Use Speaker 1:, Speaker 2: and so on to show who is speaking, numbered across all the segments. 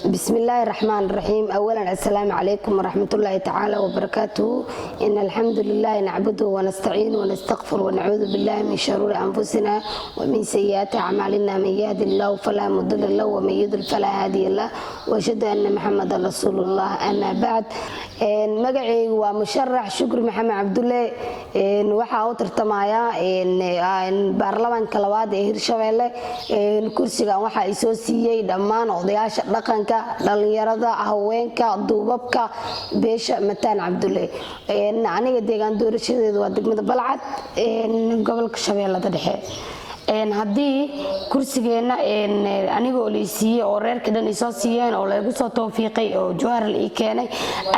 Speaker 1: بسم الله الرحمن الرحيم. أولا، السلام عليكم ورحمة الله تعالى وبركاته. إن الحمد لله نعبده ونستعين ونستغفر ونعوذ بالله من شرور أنفسنا ومن سيئات أعمالنا. من يهد الله فلا مضل له ومن يضلل فلا هادي له، وأشهد أن محمدا رسول الله. أما بعد، magacaygu waa musharax Shukri Maxamed Cabdulle. Waxaa u tartamayaa baarlamaanka labaad ee Hirshabeelle. Kursigan waxaa i soo siiyey dhammaan odayaasha dhaqanka, dhalinyarada, haweenka, duubabka beesha Mataan Cabdulle. Aniga deegaan doorashadeedu waa degmada Balcad, gobolka Shabeellada Dhexe. Haddii kursigeenna anigoo la siiyey oo reerka dhan isoo siiyeen oo laygu soo tawfiiqay oo Jowhar la ii keenay,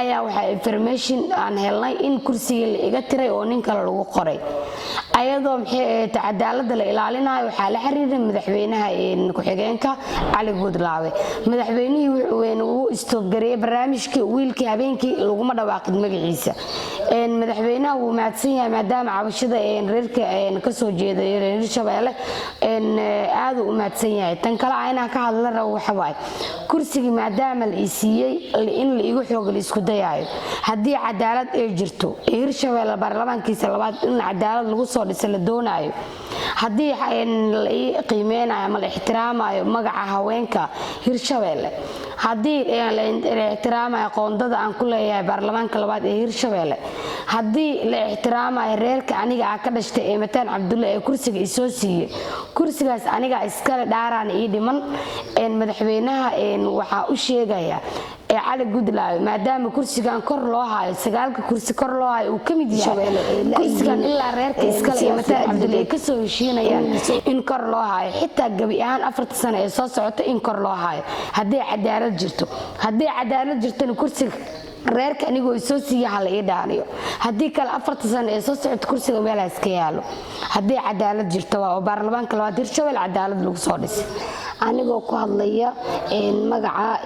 Speaker 1: ayaa waxaa information aan helnay in kursigii la iga tiray oo nin kale lagu qoray, ayadoo maxay ahayd cadaaladda la ilaalinayo. Waxaa la xiriiray madaxweynaha ku-xigeenka Cali Guudlaawe. Madaxweynihii wuu stop gareeyey barnaamijkii. Wiilkii habeenkii laguma dhawaaqin magaciisa. Madaxweynaha wuu mahadsan yahay, maadaama cabashada reerka kasoo jeeda Hirshabeelle aaduu u mahadsan yahay. Tan kale a inaan ka hadla rabo waxa waaye, kursigii maadaama la i siiyey, in la igu xooga la isku dayaayo. Haddii cadaalad ay jirto ee Hirshabeelle baarlamaankiisa labaad in cadaalad lagu soo dhisa la doonaayo, haddii la ii qiimeynayo ama la ixtiraamayo magaca haweenka Hirshabeelle, haddii la ixtiraamayo qoondada aan ku leeyahay baarlamaanka labaad ee Hirshabeelle, haddii la ixtiraamayo reerka aniga aa ka dhashtay ee Mataan Cabdulle ee kursiga isoo siiyey, kursigaas aniga iskale, dhaaraan ii dhiman. Madaxweynaha waxaa u sheegaya ee Cali Gudlaayo, maadaama kursigan kor loo hayo, sagaalka kursi kor loo hayo uu ka mid yahay kursigan, ilaa reerka iskale ee Mataan Cabdulle ay kasoo heshiinayaan in kor loo hayo, xitaa gebi ahaan 4ta sano ee soo socota in kor loo hayo, hadday cadaalad jirto. Hadday cadaalad jirtona, kursiga reerka anigoo isoo siiya hala ii dhaaniyo. Haddii kale, 4ta sano ee soo socota kursiga meelaha iska yaalo, haddii cadaalad jirto waa oo baarlamaanka labaad Hirshabelle cadaalad lagu soo dhisay.
Speaker 2: Anigoo ku hadlaya magaca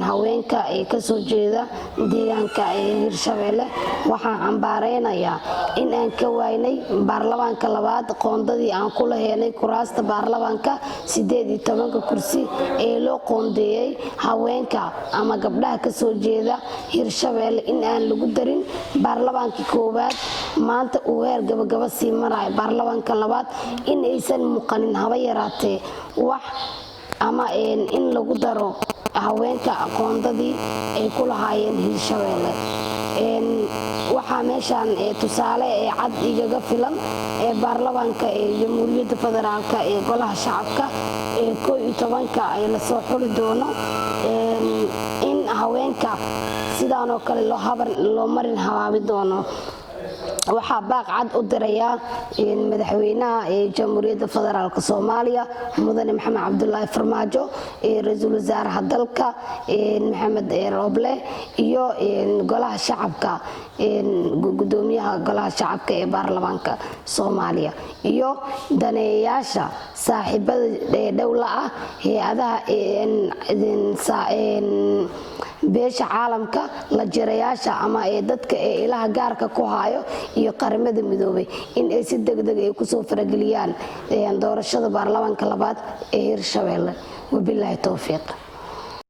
Speaker 2: haweenka ee kasoo jeeda deegaanka Hirshabeelle, waxaan cambaareynayaa in aan ka waynay baarlamaanka labaad qoondadii aan kula heenay kuraasta baarlamaanka, 18-ka kursi ee loo qoondeeyey haweenka ama gabdhaha kasoo jeeda Hirshabeelle, in aan lagu darin baarlamaankii koowaad. Maanta uu heer gabagaba sii marayo baarlamaanka labaad, in aysan muuqanin haba yaraatee wax ama in lagu daro haweenka qoondadii ay ku lahaayeen Hirshabeelle. Waxaa meeshaan tusaale ee cad igaga filan ee baarlamaanka ee Jamhuuriyadda Federaalka ee Golaha Shacabka ee 11-ka lasoo xuli doono, in haweenka sidaanoo kale loo marin habaabi doono. Waxaa baaq cad u dirayaa madaxweynaha ee Jamhuuriyadda Federaalk Soomaaliya, mudane Maxamed Cabdulaahi Farmaajo, ra-iisul wasaaraha dalka Maxamed Rooble, iyo Golaha Shacabka, gudoomiyaha Golaha Shacabka ee baarlamaanka Soomaaliya, iyo daneeyayaasha saaxiibada dhowla ah, hay-adaha beesha caalamka, la jirayaasha ama ee dadka ee ilaha gaarka ku hayo, iyo Qaramada Midoobay, in ay si degdeg ay kusoo farageliyaan doorashada baarlamaanka labaad ee Hirshabeelle. Wabilaahi towfiiq.